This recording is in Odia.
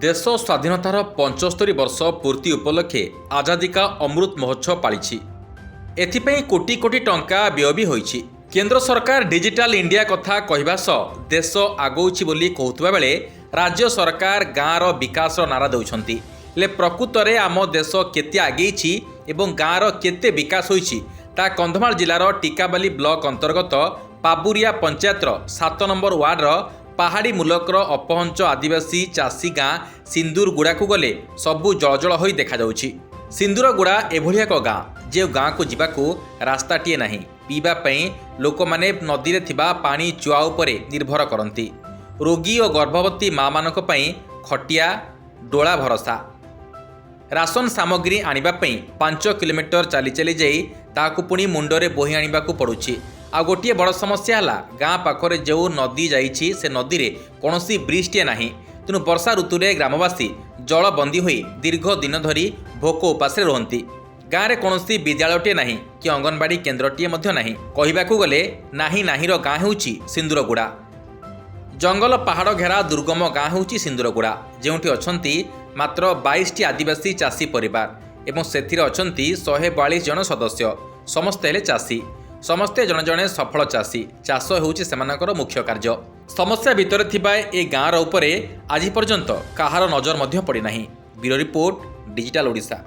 ଦେଶ ସ୍ୱାଧୀନତାର 75 ବର୍ଷ ପୂର୍ତ୍ତି ଉପଲକ୍ଷେ ଆଜାଦୀ କା ଅମୃତ ମହୋତ୍ସବ ପାଳିଛି। ଏଥିପାଇଁ କୋଟି କୋଟି ଟଙ୍କା ବ୍ୟୟ ବି ହୋଇଛି। କେନ୍ଦ୍ର ସରକାର ଡିଜିଟାଲ ଇଣ୍ଡିଆ କଥା କହିବା ସହ ଦେଶ ଆଗଉଛି ବୋଲି କହୁଥିବା ବେଳେ ରାଜ୍ୟ ସରକାର ଗାଁର ବିକାଶର ନାରା ଦେଉଛନ୍ତି। ହେଲେ ପ୍ରକୃତରେ ଆମ ଦେଶ କେତେ ଆଗେଇଛି ଏବଂ ଗାଁର କେତେ ବିକାଶ ହୋଇଛି, ତାହା କନ୍ଧମାଳ ଜିଲ୍ଲାର ଟିକାବାଲି ବ୍ଲକ ଅନ୍ତର୍ଗତ ପାବୁରିଆ ପଞ୍ଚାୟତର 7 ନମ୍ବର ୱାର୍ଡର ପାହାଡ଼ି ମୂଲକର ଅପହଞ୍ଚ ଆଦିବାସୀ ଚାଷୀ ଗାଁ ସିନ୍ଦୁରଗୁଡ଼ାକୁ ଗଲେ ସବୁ ଜଳଜଳ ହୋଇ ଦେଖାଯାଉଛି। ସିନ୍ଦୁରଗୁଡ଼ା ଏଭଳି ଏକ ଗାଁ, ଯେଉଁ ଗାଁକୁ ଯିବାକୁ ରାସ୍ତାଟିଏ ନାହିଁ। ପିଇବା ପାଇଁ ଲୋକମାନେ ନଦୀରେ ଥିବା ପାଣି ଚୁଆ ଉପରେ ନିର୍ଭର କରନ୍ତି। ରୋଗୀ ଓ ଗର୍ଭବତୀ ମାଆମାନଙ୍କ ପାଇଁ ଖଟିଆ ଡୋଳା ଭରସା। ରାସନ ସାମଗ୍ରୀ ଆଣିବା ପାଇଁ 5 କିଲୋମିଟର ଚାଲି ଚାଲି ଯାଇ ତାହାକୁ ପୁଣି ମୁଣ୍ଡରେ ବୋହି ଆଣିବାକୁ ପଡ଼ୁଛି। ଆଉ ଗୋଟିଏ ବଡ଼ ସମସ୍ୟା ହେଲା, ଗାଁ ପାଖରେ ଯେଉଁ ନଦୀ ଯାଇଛି, ସେ ନଦୀରେ କୌଣସି ବ୍ରିଜଟିଏ ନାହିଁ। ତେଣୁ ବର୍ଷା ଋତୁରେ ଗ୍ରାମବାସୀ ଜଳବନ୍ଦୀ ହୋଇ ଦୀର୍ଘ ଦିନ ଧରି ଭୋକ ଉପାସରେ ରୁହନ୍ତି। ଗାଁରେ କୌଣସି ବିଦ୍ୟାଳୟଟିଏ ନାହିଁ କି ଅଙ୍ଗନବାଡ଼ି କେନ୍ଦ୍ରଟିଏ ମଧ୍ୟ ନାହିଁ। କହିବାକୁ ଗଲେ ନାହିଁ ନାହିଁର ଗାଁ ହେଉଛି ସିନ୍ଦୁରଗୁଡ଼ା। ଜଙ୍ଗଲ ପାହାଡ଼ ଘେରା ଦୁର୍ଗମ ଗାଁ ହେଉଛି ସିନ୍ଦୁରଗୁଡ଼ା, ଯେଉଁଠି ଅଛନ୍ତି ମାତ୍ର 22ଟି ଆଦିବାସୀ ଚାଷୀ ପରିବାର ଏବଂ ସେଥିରେ ଅଛନ୍ତି 142 ଜଣ ସଦସ୍ୟ। ସମସ୍ତେ ହେଲେ ଚାଷୀ। ସମସ୍ତେ ଜଣେ ଜଣେ ସଫଳ ଚାଷୀ। ଚାଷ ହେଉଛି ସେମାନଙ୍କର ମୁଖ୍ୟ କାର୍ଯ୍ୟ। ସମସ୍ୟା ଭିତରେ ଥିବା ଏ ଗାଁର ଉପରେ ଆଜି ପର୍ଯ୍ୟନ୍ତ କାହାର ନଜର ମଧ୍ୟ ପଡ଼ିନାହିଁ। Bureau report, digital Odisha.